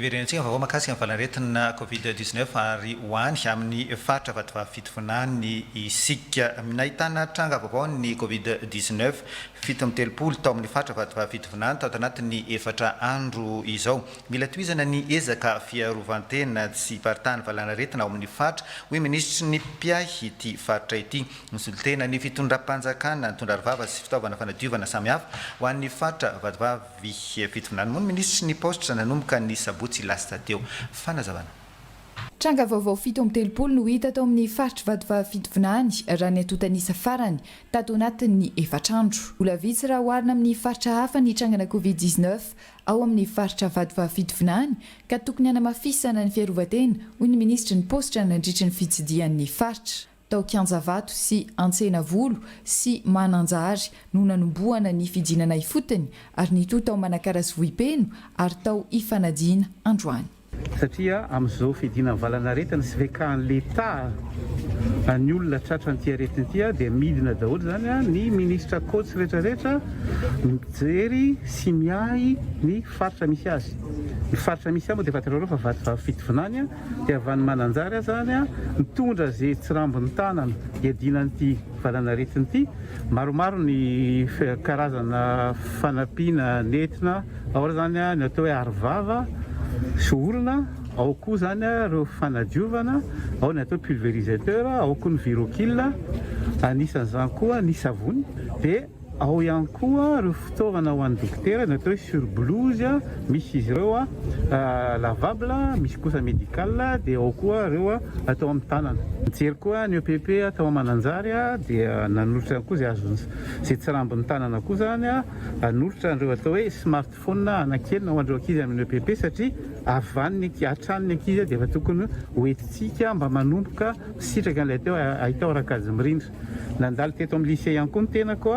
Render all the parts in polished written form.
Hiverenantsika ny vaovao mahakasika ny valanaretina Covid 19 ary ho any amin'ny faritra Vatovavy Fitovinany isika. Nahitana tranga vaovao ny Covid 19 37 tao amin'ny faritra Vatovavy Fitovinany tao tanatin'ny efatra andro izao. Mila tohizana ny ezaka fiarovan-tena tsy hiparitahan'ny valanaretina ao amin'ny faritra, hoy minisitry ny mpiahy ity faritra ity. Nisolo tena ny fitondram-panjakana nitondra arovava sy fitaovana fanadiovana samihafa ho an'ny faritra Vatovavy. Vy Fitovinany moa ny minisitry ny paositra nanomboka ny sabotsy lasa teo. Fanazavana. Tranga vaovao 37 no hita tao amin'ny faritry Vatovavy Fitovinany raha ny antontan'isa farany tato anatin'ny efatra andro. Mbola vitsy raha oharina amin'ny faritra hafa ny trangana Covid 19 ao amin'ny faritra Vatovavy Fitovinany ka tokony hanamafisana ny fiarovan-tena hoy ny minisitry ny paositra nandritry ny fitsidihany ny faritra. Tao Kianjavato sy Antsenavolo sy Mananjary no nanombohana ny fidinana ifotony ary nitohy tao Manakara sy Vohipeno ary tao Ifanadiana androany. Satria amin'izao fidinan'ny valanaretina sy fiakahan'le taha ny olona tratran'ity aretina ity dia midina daholo izany ny minisitra coach rehetra rehetra mijery sy miahy ny faritra misy azy. Ny faritra misy ahy moa dia fantatrareo fa Vatovavy Fitovinany. Dia avy any Mananjary aza any mitondra ze tsirambin'ny tanana hiadiana an'ity valanaretina ity. Maromaro ny karazana fanampiana nentina, ao izany ny atao hoe arovava sy orona, ao koa izany ireo fanadiovana, ao ny atao hoe pulvérisateur, ao koa ny virokil, anisan'izany koa ny savony. Dia Ao ihany koa ireo fitaovana ho an'ny dokotera, ny atao hoe surblouse, misy izy ireo lavable, misy kosa médical, dia ao koa ireo atao amin'ny tanana. Nijery koa ny EPP tao Mananjary dia nanolotra ihany koa izay azony, izay tsy rambin'ny tanana koa izany, hanolotra an'ireo atao hoe smartphone anankienina ho an'ireo ankizy amin'ny EPP satria avy any ny ankizy, hatrany ny ankizy dia efa tokony ho entintsika mba manomboka misitraka an'ilay atao hoe haitao ara-kajy mirindra. Nandalo teto amin'ny lycée ihany koa ny tenako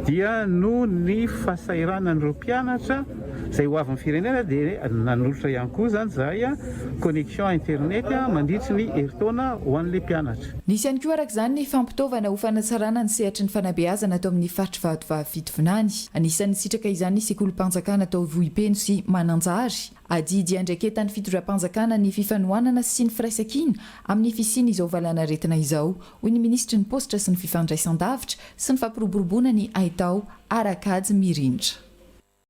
dia noho ny fahasahiranan'ireo mpianatra izay ho avin'ny firenena dia nanolotra ihany koa izany izahay connexion internet mandritry ny herintaona ho an'ilay mpianatra. Nisy ihany koa araka izany ny fampitaovana ho fanatsarana ny sehatry ny fanabeazana tao amin'ny faritr'i Vatovavy Fitovinany. Anisan'ny nisitraka izany ny sekolim-panjakana tao Vohipeno sy Mananjary. Adidy iandraiketan'ny fitondram-panjakana ny fifanohanana sy ny firaisankina amin'ny fisian'izao valanaretina izao, hoy ny minisitry ny Paositra sy ny fifandraisandavitra sy ny fampiroboroboana ny haitao ara-kajy mirindra.